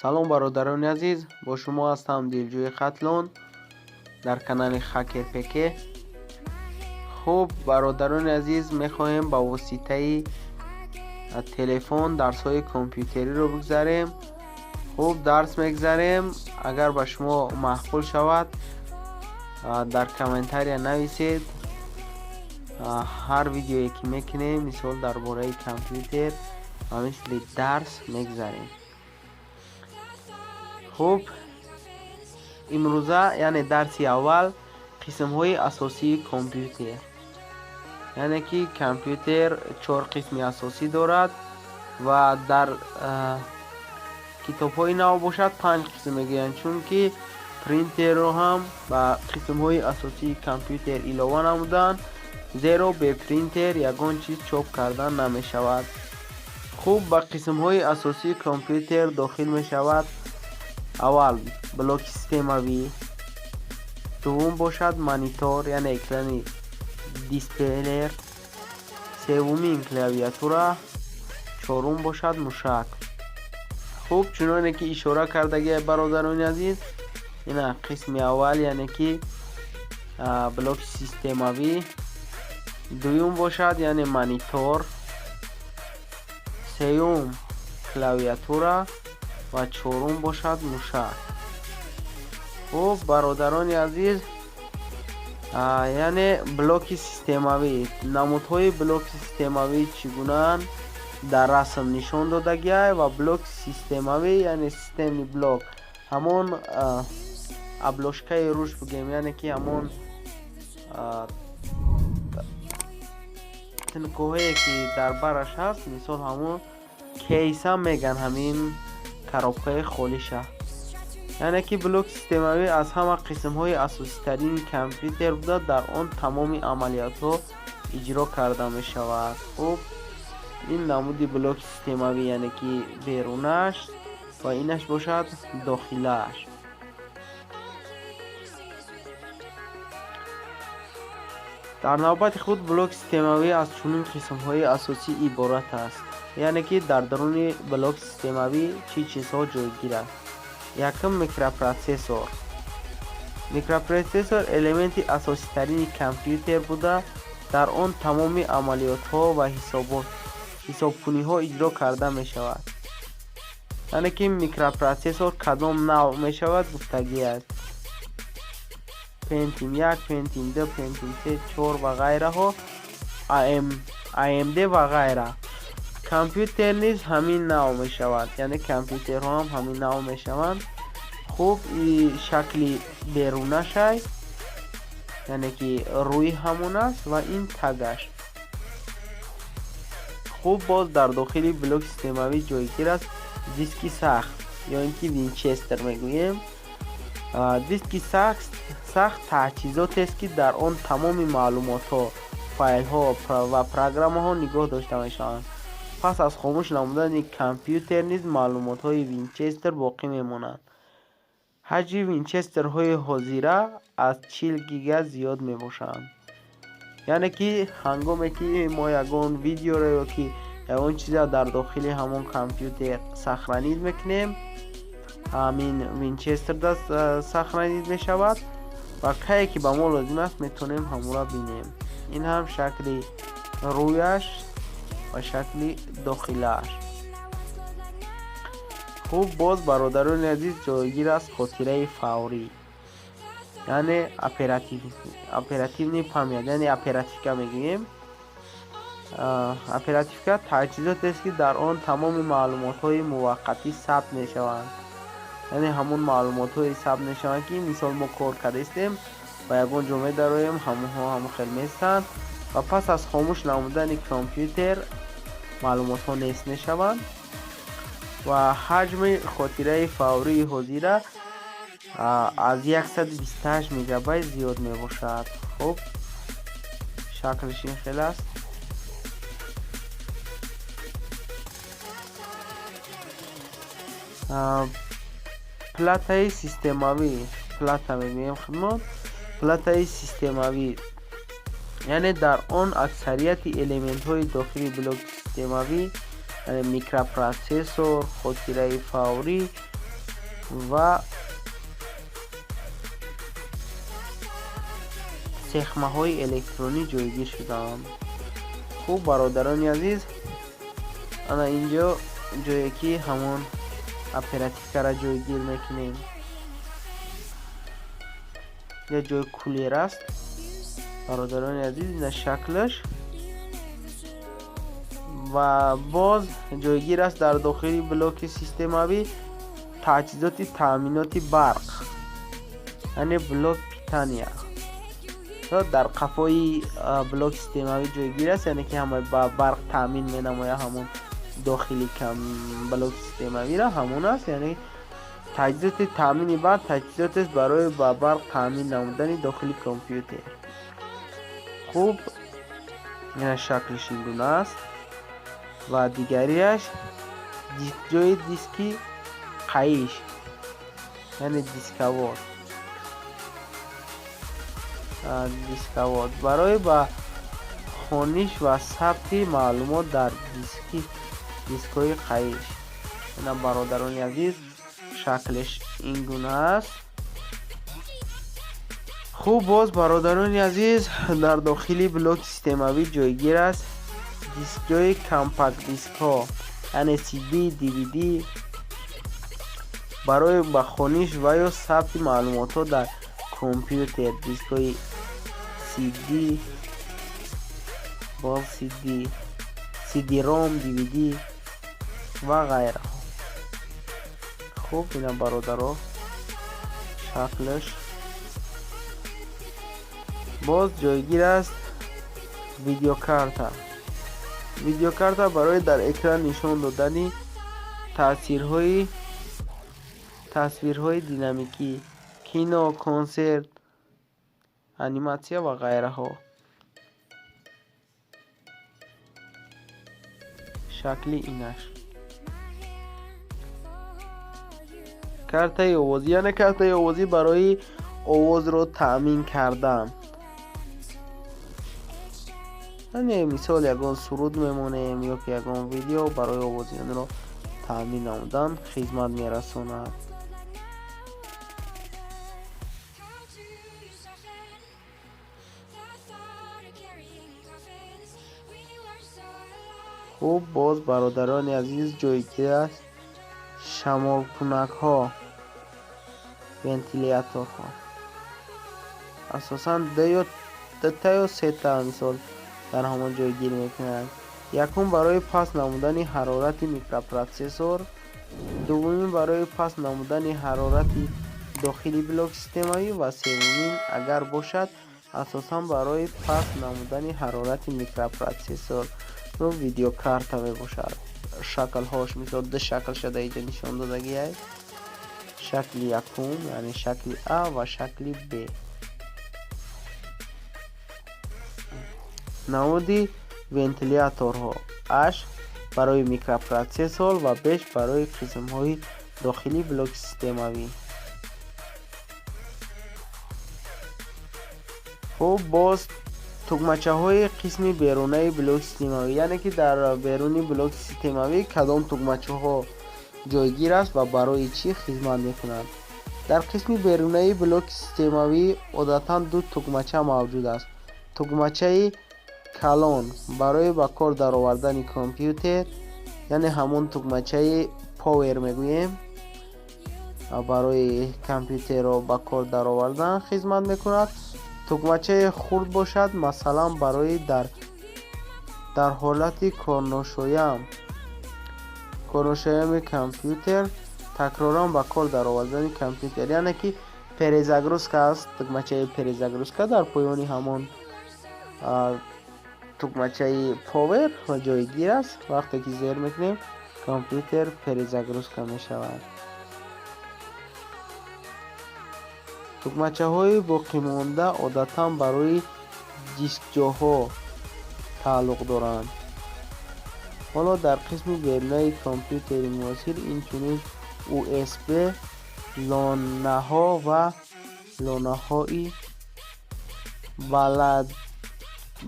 Салом, бародарони азиз, бо шумо ҳастам Дилҷӯи Хатлон дар канали Хакер ПК. Хуб, бародарони азиз, мехоҳем ба воситаи телефон дарсҳои компютериро бигзарем. Хуб, дарс мегзарем. Агар ба шумо маъқул шавад, дар комментария нависед. Ҳар видеое ки мекунем, мисол дар бораи компютер ва мисли дарс мегзарем. Хуб, имрӯза, яъне дарси аввал, қисмҳои асосии компютер. Яъне ки компютер чор қисми асосӣ дорад ва дар китобҳои нав бошад, панҷ қисм мегӯянд, чунки принтерро ҳам ба қисмҳои асосии компютер илова намуданд, зеро бе принтер ягон чиз чоп кардан намешавад. Хуб, ба қисмҳои асосии компютер дохил мешавад: аввал блоки системавӣ, дуввум бошад монитор, яъне экрани дисплеер, севумин клавиатура, чорум бошад мушак. Хуб, чуноне ки ишора кардагиай, бародарони азиз, ина қисми аввал, яъне ки блоки системавӣ, дуюм бошад, яъне монитор, сеюм клавиатура ва чорум бошад мушак. Хуб, бародарони азиз, яъне блоки системавӣ, намудҳои блоки системавӣ чӣ гунаанд, дар расм нишон додагиай. Ва блоки системавӣ, яъне системный блок, ҳамон обложкаи рӯш бигӯем, яъне ки ҳамон тинкоҳое ки дар бараш ҳаст, мисол ҳамон кейса меган, ҳамин коробкаи холиша. Яъне ки блоки системавӣ аз ҳама қисмҳои асоситарини компютер буда, дар он тамоми амалиётҳо иҷро карда мешавад. Хуб, ин намуди блоки системавӣ, яъне ки берунаш, ва инаш бошад дохилааш. Дар навбати худ блоки системавӣ аз чунин қисмҳои асосӣ иборат аст. Яъне ки дар даруни блоки системавӣ чӣ чизҳо ҷойгир аст? Якум, микропроцессор. Микропроцессор элементи асоситарини компютер буда, дар он тамоми амалиётҳо ва ҳисобкуниҳо иҷро карда мешавад. Яъне ки микропроцессор кадом навъ мешавад, гуфтагӣ аст: Pentium 1, Pentium 2, Pentium 3, 4 ва ғайраҳо, AMD ва ғайра. Компютер низ ҳамин навъ мешавад, яъне компютерҳо ҳам ҳамин навъ мешаванд. Хуб, шакли берунашай, яъне ки рӯи ҳамон аст, ва ин тагаш. Хуб, боз дар дохили блоки системавӣ ҷойгир аст диски сахт, ё ин ки винчестер мегӯем. Диски сахт таҷҳизотест, ки дар он тамоми маълумотҳо, файлҳо ва программаҳо нигоҳ дошта мешаванд. Пас аз хомӯш намудани компютер низ маълумотҳои винчестер боқӣ мемонанд. Ҳаҷми винчестерҳои ҳозира аз 40 гига зиёд мебошанд. Яъне ки ҳангоме ки мо ягон видеоро ё ки ягон чиза дар дохили ҳамон компютер сохранить мекунем, ҳамин винчестерда сохранить мешавад ва кае ки ба мо лозим аст, метавонем ҳамонро бинем. Ин ҳам шакли рӯяш ва шакли дохилааш. Хуб, боз, бародарони азиз, ҷойгир аст хотираи фаврӣ, яъне оперативный память, яъне оперативка мегӯем. Оперативка таҷҳизотест, ки дар он тамоми маълумотҳои муваққатӣ сабт мешаванд. Яъне ҳамон маълумотҳое сабт мешаванд, ки мисол мо кор кардаистем ва ягон ҷо медароем, ҳамонҳо ҳамон хел местанд ва пас аз хомӯш намудани компютер маълумотҳо нест мешаванд. Ва ҳаҷми хотираи фаврии ҳозира аз 128 мегабайт зиёд мебошад. Хуб, шаклиш ин хел аст. Платаи системавӣ, плата мегӯем худмон, платаи системавӣ, яъне дар он аксарияти элементҳои дохили блоки системавӣ, яъне микропроцессор, хотираи фаврӣ Ва сехмаҳои электронӣ ҷойгир шудаанд. Хуб, бародарони азиз, ана инҷо ҷое ки ҳамон оперативкара ҷойгир мекунем, як ҷои кулер аст, бародарони азиз, ина шаклаш. Ва боз ҷойгир аст дар дохили блоки системавӣ таҷҳизоти таъминоти барқ, яъне блок питания дар қафои блоки системавӣ ҷойгир аст, яъне ки ҳама ба барқ таъмин менамояд ҳамон дохили блоки системавиро ҳамон аст. Яъне таҷҳизоти таъмини барқ таҷҳизотест барои ба барқ таъмин намудани дохили компютер. Хуб, ина шаклиш ин гуна аст. Ва дигариаш ҷои диски қайиш, яъне дисковод барои ба хониш ва сабти маълумот дар дискҳои қайиш. Ина, бародарони азиз, шаклиш ин гуна аст. Хуб, боз, бародарони азиз, дар дохили блоки системавӣ ҷойгир аст дискҷои компакт дискҳо, яъне CD, DVD барои ба хониш ва ё сабти маълумотҳо дар компютер. Дискҳои CD, боз CD, CD-ROM, DVD ва ғайраҳо. Хуб, ина, бародаро, шаклаш. Боз ҷойгир аст видеокарта. Видеокарта барои дар экран нишон додани тасвирҳои динамикӣ, кино, консерт, аниматсия ва ғайраҳо. Шакли инаш. Картаи овозӣ, яъне картаи овозӣ барои овозро таъмин кардан, яъне мисол ягон суруд мемонем ё ки ягон видео, барои овози онро таъмин намудан хизмат мерасонад. Хуб, боз, бародарони азиз, ҷойгир аст шамолкунакҳо, вентиляторҳо. Асосан дута ё сета мисол дар ҳамон ҷойгир мекунанд. Якум барои паст намудани ҳарорати микропротсессор, дуввумин барои паст намудани ҳарорати дохили блоки системавӣ ва севумин, агар бошад, асосан барои паст намудани ҳарорати микропротсессор видеокарта мебошад. Шаклҳош, мисол, ду шакл шуда иҷо нишон додагиай: шакли якум, яъне шакли а, ва шакли б. Намуди вентиляторҳо: аш барои микропротсессор ва беш барои қисмҳои дохилии блоки системавӣ. Хуб, боз тугмачаҳои қисми берунаи блоки системавӣ, яъне ки дар беруни блоки системавӣ кадом тугмачаҳо ҷойгир аст ва барои чӣ хизмат мекунанд. Дар қисми берунаи блоки системавӣ одатан ду тугмача мавҷуд аст: тугмачаи калон барои ба кор даровардани компютер, яъне ҳамон тугмачаи power мегӯем, барои компютерро ба кор даровардан хизмат мекунад. Тугмачаи хурд бошад, масалан, барои дар ҳолати корношоями компютер такроран ба кор даровардани компютер, яъне ки перезагрузка аст. Тугмачаи перезагрузка дар поёни ҳамон тугмачаи power ҷойгир аст. Вақте ки зер мекунем, компютер перезагрузка мешавад. Тугмачаҳои боқимонда одатан барои дискҷоҳо тааллуқ доранд. Ҳоло дар қисми берунаи компютери муосир инчунин USB лонаҳо ва лонаҳои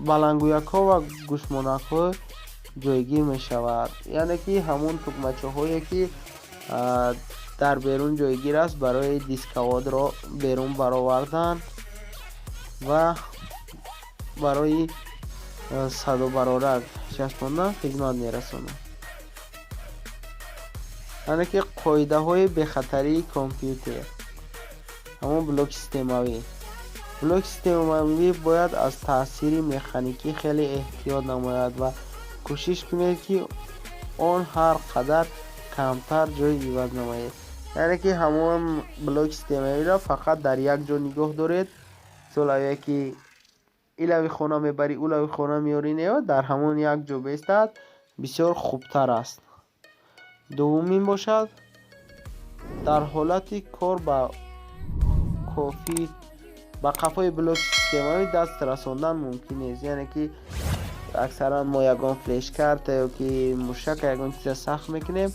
баландгӯякҳо ва гӯшмонакҳо ҷойгир мешавад, яъне ки ҳамон тугмачаҳое ки Дар берун ҷойгир аст барои дисководро берун баровардан ва барои садобарорак часпондан хизмат мерасонад. Яъне ки қоидаҳои бехатарии компютер, ҳамон блоки системавӣ. Блоки системавӣ бояд аз таъсири механикӣ хеле эҳтиёт намояд ва кӯшиш кунед, ки он ҳар қадар камтар ҷой иваз намояд. Яъне ки ҳамон блоки системавиро фақат дар як ҷо нигоҳ доред. Мисол, агар ки илави хона мебарӣ, улави хона меорӣ, не, дар ҳамон як ҷо беистад, бисёр хубтар аст. Дуввумин бошад, дар ҳолати кор ба кофӣ ба қафои блоки системавӣ даст расондан мумкин нест. Яъне ки аксаран мо ягон флешкарта ё ки мушака, ягон чиза сахт мекунем.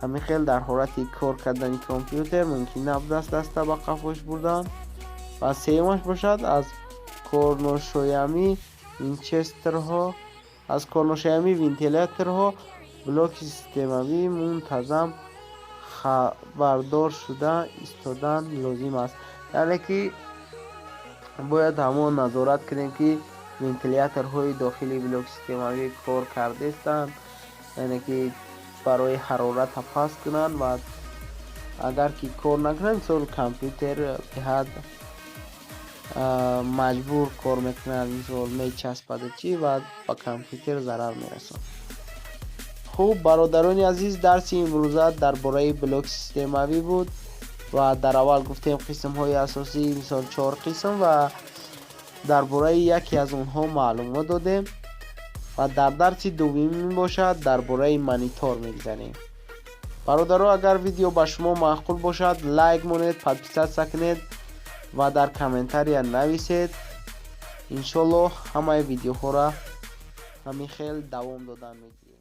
Ҳамин хел дар ҳолати кор кардани компютер мумкин набудааст даста ба қафош бурдан. Ва сеюмаш бошад, аз корношоямии винчестерҳо, аз корношоямии вентиляторҳо блоки системавӣ мунтазам хабардор шуда истодан лозим аст. Яъне ки бояд ҳамон назорат кунем, ки вентиляторҳои дохили блоки системавӣ кор кардестанд, яъне ки барои ҳарората паст кунанд. Ва агар ки кор накунанд, мисол, компютер беҳад маҷбур кор мекунад, мисол, мечаспаду чӣ, ва ба компютер зарар мерасонад. Хуб, бародарони азиз, дарси имрӯза дар бораи блоки системавӣ буд ва дар аввал гуфтем қисмҳои асосӣ, мисол, чор қисм, ва дар бораи яке аз онҳо маълумот додем. Ва дар дарси дуввумин бошад, дар бораи монитор мегзарем. Бародаро, агар видео ба шумо маъқул бошад, лайк монед, подписаться кунед ва дар комментария нависед. Иншоллоҳ, ҳамаи видеоҳоро ҳамин хел давом додан мегирем.